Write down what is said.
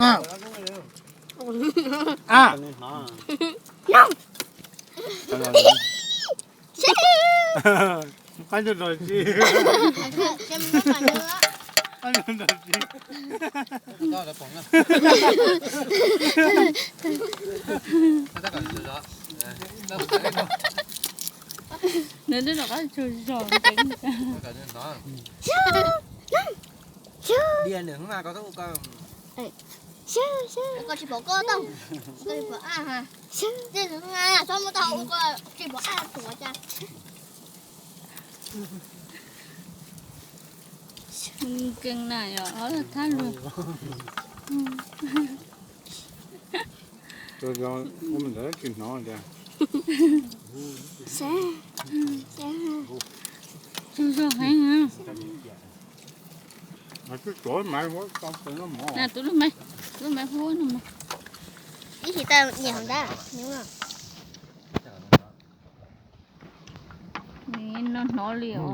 A. A. Qab nrog tsi? Qab nrog tsi? Nws twb rov qab tsaug zog ntsev. Koj tsis pom koj tau, koj tsis pom a ha. Tej nws txhob muab tau ua koj tsis pom a tuav cas. Nkees na yog ob thab luag. Ntawd tsis hnov tias. Tsaug zog heev. Tus lub me, lub me huab no mas. Ib tsis tau nyiam hauv ntawd. No hnov li os.